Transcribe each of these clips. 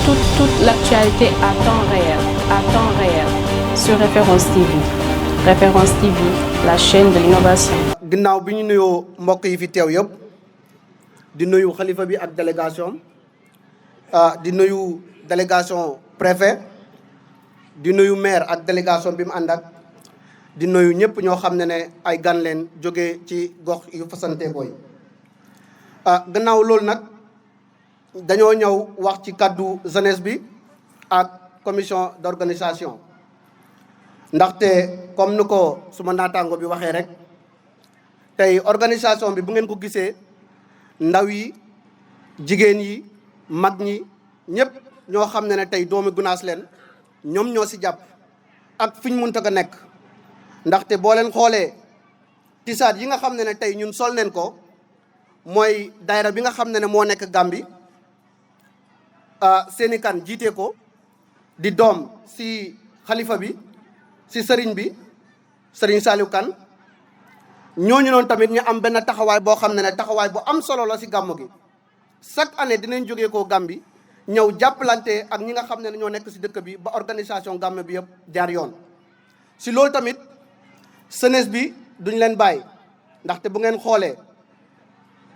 Toute l'actualité à temps réel sur Référence TV. Référence TV, la chaîne de l'innovation. ginnaaw bi ñu nuyoo mbokk yi fi teew yëpp di nuyu xalifa bi ak délégation di nuyu délégation préfet di nuyu maire ak délégation bi mu ànd ak di nuyu ñëpp ñoo xam ne ay gan leen jógee ci gox yu fasante koy gannaaw loolu nag dañoo ñëw wax ci kaddu jeunesse bi ak commission d'organisation ndaxte comme ni ko suma naataango bi waxee rek tey organisation bi bu ngeen ko gisee ndaw yi jigéen yi mag ñi ñëpp ñoo xam ne tey doomi Gunaas leen ñoom ñoo si jàpp ak fi ñu mënta ko nekk ndaxte boo leen xoolee tisaat yi nga xam ne tey ñun sol neen ko mooy daayira bi nga xam ne moo nekk Gàmbi seeni kan jiite ko di doom si xalifa bi si sëriñ bi sëriñ Saliou Kane ñooñu noonu tamit ñu am benn taxawaay boo xam ne taxawaay bu am solo la si gàmmu gi chaque année dinañ jógee koo Gàmbi ñëw jàppalante ak ñi nga xam ne ñoo nekk si dëkk bi ba organisation gàmmu bi yëpp jaar yoon. si loolu tamit jeunesse bi duñ leen bàyyi ndaxte bu ngeen xoolee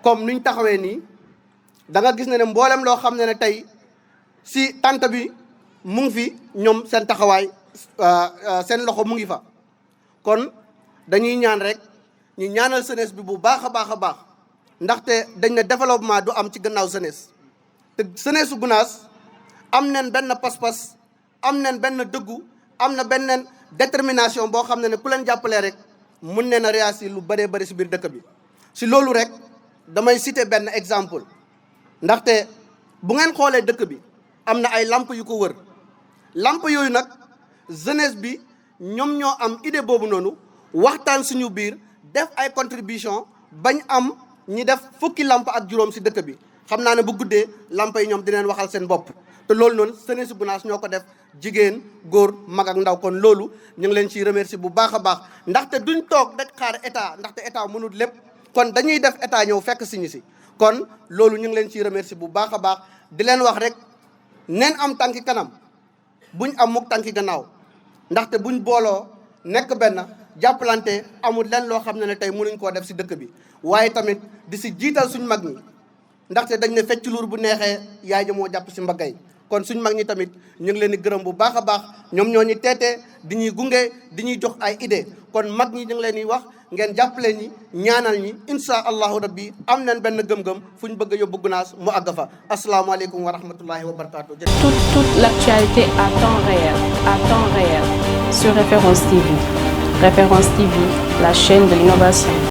comme nuñ taxawee nii da nga gis ne mboolem loo xam ne tey si tànt bi mu ngi fi ñoom seen taxawaay seen loxo mu ngi fa kon dañuy ñaan rek. ñu ñaanal jeunesse bi bu baax a baax ndaxte dañ ne développement du am ci gannaaw jeunesse te jeunesse su Gunaas am nañ benn pas-pas am nañ benn dëggu am na benn détermination boo xam ne ku leen jàppalee rek mun neen a réussir lu bëree bëri si biir dëkk bi. si loolu rek damay citer benn exemple ndaxte bu ngeen xoolee dëkk bi am na ay lamp yu ko wër lamp yooyu nag jeunesse bi ñoom ñoo am idée boobu noonu waxtaan suñu biir. def ay contribution bañ am ñi def fukki lamp ak juróom si dëkk bi xam naa ne bu guddee lamp yi ñoom dineen waxal seen bopp te loolu noonu jeunesse Gunaas ñoo ko def jigéen góor mag ak ndaw kon loolu ñu ngi leen ciy remercier bu baax a baax ndaxte duñ toog rek xaar état ndaxte état mënul lépp kon dañuy def état ñëw fekk si ñu si kon loolu ñu ngi leen ciy remercier bu baax a baax di leen wax rek neen am tànki kanam buñ am mukk tànki gannaaw ndaxte buñ booloo nekk benn jàppalante amul lenn loo xam ne tey mënuñ koo def si dëkk bi waaye tamit di si jiital suñ mag ñi ndaxte dañ ne fecc luur bu neexee yaay ja moo jàpp si mbaggay kon suñ mag ñi tamit ñu ngi leen di gërëm bu baax a baax ñoom ñoo ñu teete di ñuy gunge di ñuy jox ay idée kon mag ñi ñu ngi leen di wax ngeen jàppale ñi ñaanal ñi insha allahu rabbi am nañ benn gëm-gëm fu ñu bëgg a yóbbu Gunaas mu àgg fa asalaamaaleykum wa rahmatullahi wa barakaatu. Toute l'actualité à temps réel sur Référence TV. Référence TV, la chaîne de l'innovation.